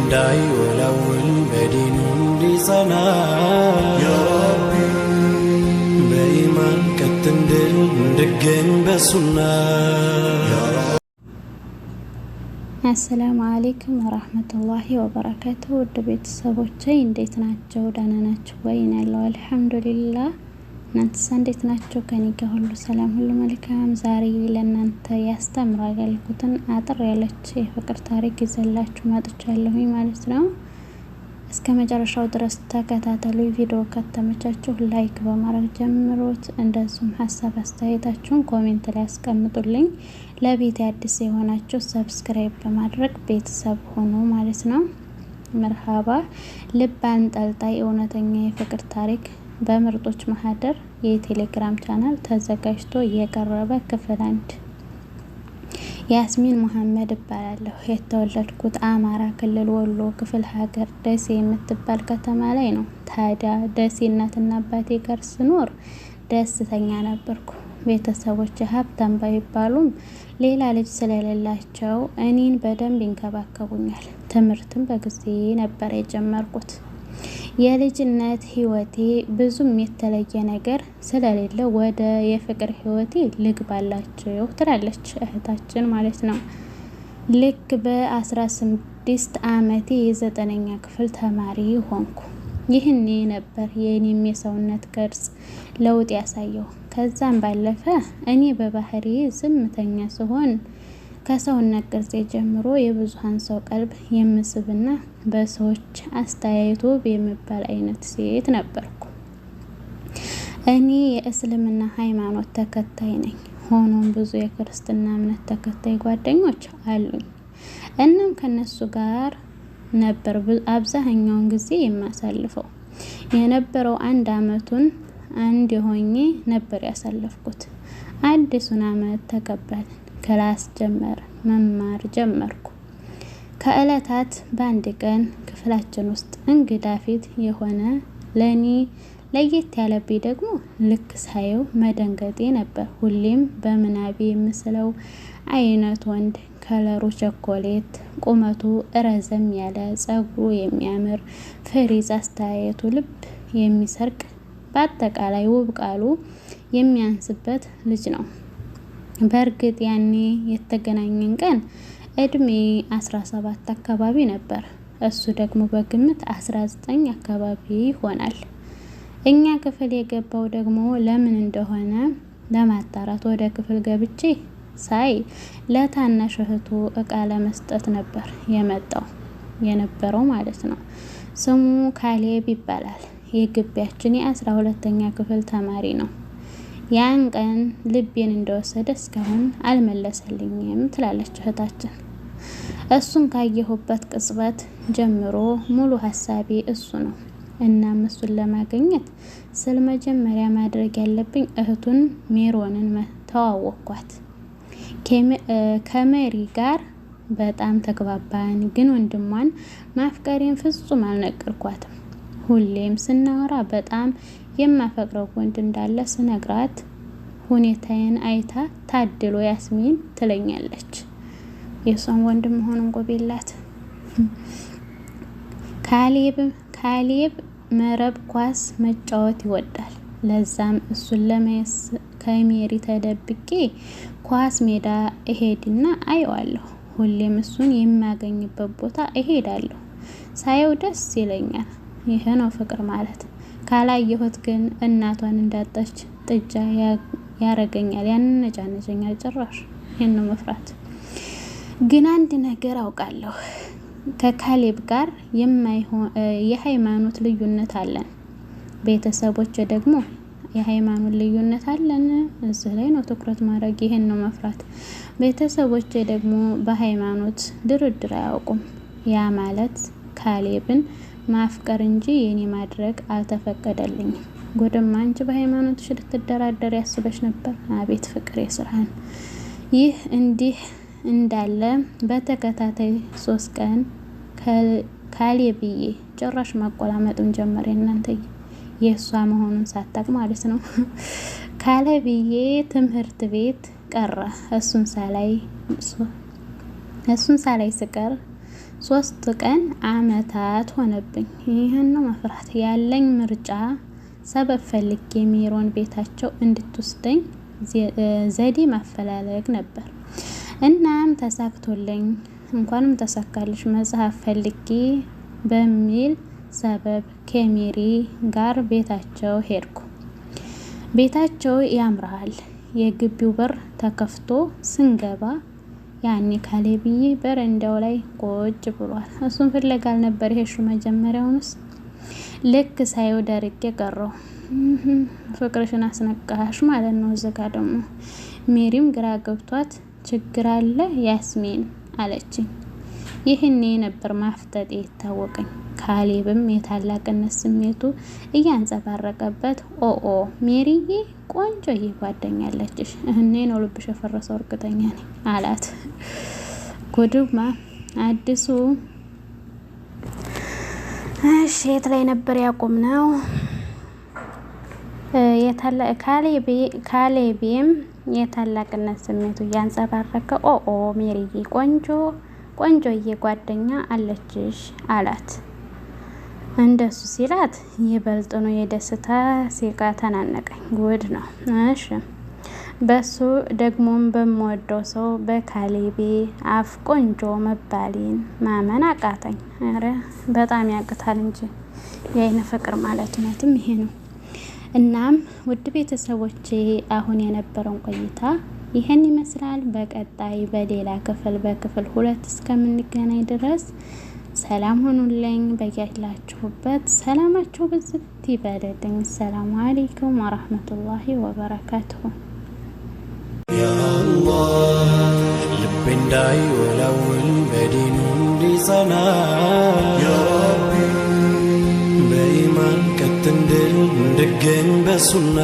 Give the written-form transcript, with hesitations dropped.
እንዳይወላውል በዲኑ እንዲጸና፣ ያ ረቢ በኢማን ቀጥ እንድል እንድገኝ በሱና። አሰላሙ አሌይኩም ወራህመቱላሂ ወበረካቱ። ውድ ቤተሰቦቼ እንዴት ናቸው? ደህና ናቸው ወይ? እኔ ያለው አልሐምዱሊላህ። እናንተስ እንዴት ናቸው? ከኔ ጋር ሁሉ ሰላም፣ ሁሉ መልካም። ዛሬ ለእናንተ ያስተምራል ያልኩትን አጥር ያለች የፍቅር ታሪክ ይዘላችሁ መጥቻለሁኝ ማለት ነው። እስከ መጨረሻው ድረስ ተከታተሉ። ቪዲዮ ከተመቻችሁ like በማድረግ ጀምሩት። እንደዚሁም ሀሳብ አስተያየታችሁን comment ላይ አስቀምጡልኝ። ለቤት አዲስ የሆናችሁ subscribe በማድረግ ቤተሰብ ሆኑ ማለት ነው። መርሃባ። ልብ አንጠልጣይ እውነተኛ የፍቅር ታሪክ በምርጦች ማህደር የቴሌግራም ቻናል ተዘጋጅቶ የቀረበ ክፍል 1። ያስሚን መሀመድ እባላለሁ። የተወለድኩት አማራ ክልል ወሎ ክፍለ ሀገር ደሴ የምትባል ከተማ ላይ ነው። ታዲያ ደሴ እናትና አባቴ ጋር ስኖር ደስተኛ ነበርኩ። ቤተሰቦች ሀብታም ባይባሉም ሌላ ልጅ ስለሌላቸው እኔን በደንብ ይንከባከቡኛል። ትምህርትም በጊዜ ነበር የጀመርኩት። የልጅነት ህይወቴ ብዙም የተለየ ነገር ስለሌለ ወደ የፍቅር ህይወቴ ልግባላችሁ ትላለች እህታችን ማለት ነው። ልክ በ16 አመቴ የዘጠነኛ ክፍል ተማሪ ሆንኩ። ይህኔ ነበር የእኔም የሰውነት ቅርጽ ለውጥ ያሳየው። ከዛም ባለፈ እኔ በባህሪ ዝምተኛ ስሆን ከሰውነት ቅርጼ ጀምሮ የብዙሀን ሰው ቀልብ የምስብና በሰዎች አስተያየት ውብ የምባል አይነት ሴት ነበርኩ። እኔ የእስልምና ሃይማኖት ተከታይ ነኝ። ሆኖም ብዙ የክርስትና እምነት ተከታይ ጓደኞች አሉኝ። እናም ከነሱ ጋር ነበር አብዛኛውን ጊዜ የማሳልፈው። የነበረው አንድ አመቱን አንድ ሆኜ ነበር ያሳለፍኩት። አዲሱን አመት ተቀበልን፣ class ጀመረ፣ መማር ጀመርኩ። ከእለታት በአንድ ቀን ክፍላችን ውስጥ እንግዳ ፊት የሆነ ለኔ ለየት ያለብኝ ደግሞ ልክ ሳየው መደንገጤ ነበር። ሁሌም በምናቤ የምስለው አይነት ወንድ፣ ከለሩ ቸኮሌት፣ ቁመቱ ረዘም ያለ፣ ጸጉሩ የሚያምር ፍሪዝ፣ አስተያየቱ ልብ የሚሰርቅ፣ በአጠቃላይ ውብ ቃሉ የሚያንስበት ልጅ ነው። በእርግጥ ያኔ የተገናኘን ቀን እድሜ 17 አካባቢ ነበር። እሱ ደግሞ በግምት 19 አካባቢ ይሆናል። እኛ ክፍል የገባው ደግሞ ለምን እንደሆነ ለማጣራት ወደ ክፍል ገብቼ ሳይ ለታናሽ እህቱ እቃ ለመስጠት ነበር የመጣው የነበረው ማለት ነው። ስሙ ካሌብ ይባላል። የግቢያችን የ12ኛ ክፍል ተማሪ ነው። ያን ቀን ልቤን እንደወሰደ እስካሁን አልመለሰልኝም ትላለች እህታችን። እሱን ካየሁበት ቅጽበት ጀምሮ ሙሉ ሀሳቤ እሱ ነው። እናም እሱን ለማግኘት ስል መጀመሪያ ማድረግ ያለብኝ እህቱን ሜሮንን ተዋወቅኳት። ከሜሪ ጋር በጣም ተግባባን፣ ግን ወንድሟን ማፍቀሬን ፍጹም አልነገርኳትም። ሁሌም ስናወራ በጣም የማፈቅረው ወንድ እንዳለ ስነግራት ሁኔታዬን አይታ ታድሎ ያስሚን ትለኛለች። የእሷን ወንድም መሆኑን ቆቤላት። ካሌብ መረብ ኳስ መጫወት ይወዳል። ለዛም እሱን ለማየት ከሜሪ ተደብቄ ኳስ ሜዳ እሄድና አየዋለሁ። ሁሌም እሱን የማገኝበት ቦታ እሄዳለሁ። ሳየው ደስ ይለኛል። ይህ ነው ፍቅር ማለት። ካላየሁት ግን እናቷን እንዳጣች ጥጃ ያረገኛል፣ ያነጫነጨኛል። ጭራሽ ይህን ነው መፍራት። ግን አንድ ነገር አውቃለሁ፣ ከካሌብ ጋር የሃይማኖት ልዩነት አለን። ቤተሰቦች ደግሞ የሃይማኖት ልዩነት አለን። እዚህ ላይ ነው ትኩረት ማድረግ። ይህን ነው መፍራት። ቤተሰቦቼ ደግሞ በሃይማኖት ድርድር አያውቁም። ያ ማለት ካሌብን ማፍቀር እንጂ የኔ ማድረግ አልተፈቀደልኝም። ጎደማ አንቺ በሃይማኖትሽ ልትደራደር ያስበሽ ነበር። አቤት ፍቅር የስራህን። ይህ እንዲህ እንዳለ በተከታታይ 3 ቀን ካሌብዬ ጭራሽ ማቆላመጡን ጀመረ። እናንተ የእሷ መሆኑን ሳታቅ ማለት ነው። ካሌብዬ ትምህርት ቤት ቀረ። እሱን ሳላይ ስቀር 3 ቀን አመታት ሆነብኝ። ይህን ነው መፍራት። ያለኝ ምርጫ ሰበብ ፈልጌ ሜሮን ቤታቸው እንድትወስደኝ ዘዴ ማፈላለግ ነበር። እናም ተሳክቶልኝ፣ እንኳንም ተሳካልሽ፣ መጽሐፍ ፈልጌ በሚል ሰበብ ከሜሪ ጋር ቤታቸው ሄድኩ። ቤታቸው ያምራል። የግቢው በር ተከፍቶ ስንገባ ያኔ ካሌብዬ በረንዳው ላይ ቁጭ ብሏል። እሱን ፍለጋ አልነበር የሄድሽው መጀመሪያውንስ? ልክ ሳየው ደርቄ ቀረው። ፍቅርሽን አስነቃሽ ማለት ነው። እዚጋ ደግሞ ሜሪም ግራ ገብቷት ችግር አለ ያስሚን አለችኝ። ይህኔ ነበር ማፍጠጤ የታወቀኝ። ካሌብም የታላቅነት ስሜቱ እያንጸባረቀበት ኦኦ ሜሪዬ ቆንጆ ጓደኛ አለችሽ፣ እህኔ ነው ልብሽ የፈረሰው እርግጠኛ ነኝ አላት። ጉድማ አዲሱ። እሺ፣ የት ላይ ነበር ያቆምነው? ካሌቤም የታላቅነት ስሜቱ እያንጸባረቀ ኦኦ ሜሪዬ ቆንጆ ቆንጆዬ ጓደኛ አለችሽ አላት። እንደሱ ሲላት ይበልጥ ነው የደስታ ሲቃ ተናነቀኝ። ጉድ ነው። እሺ፣ በሱ ደግሞም በምወደው ሰው በካሌቤ አፍ ቆንጆ መባሌን ማመን አቃተኝ። ኧረ በጣም ያቅታል እንጂ የአይነ ፍቅር ማለት እውነትም ይሄ ነው። እናም ውድ ቤተሰቦቼ አሁን የነበረውን ቆይታ ይህን ይመስላል። በቀጣይ በሌላ ክፍል በክፍል 2 እስከምንገናኝ ድረስ ሰላም ሁኑልኝ። በያላችሁበት ሰላማችሁ ብዝት ይበልልኝ። ሰላሙ አለይኩም ወራህመቱላሂ ወበረካቱሁ። ያአላህ፣ ልቤ እንዳይወላውል በዲኑ እንዲጸና፣ ያረቢ፣ በኢማን ቀጥ እንድል እንድገኝ በሱና።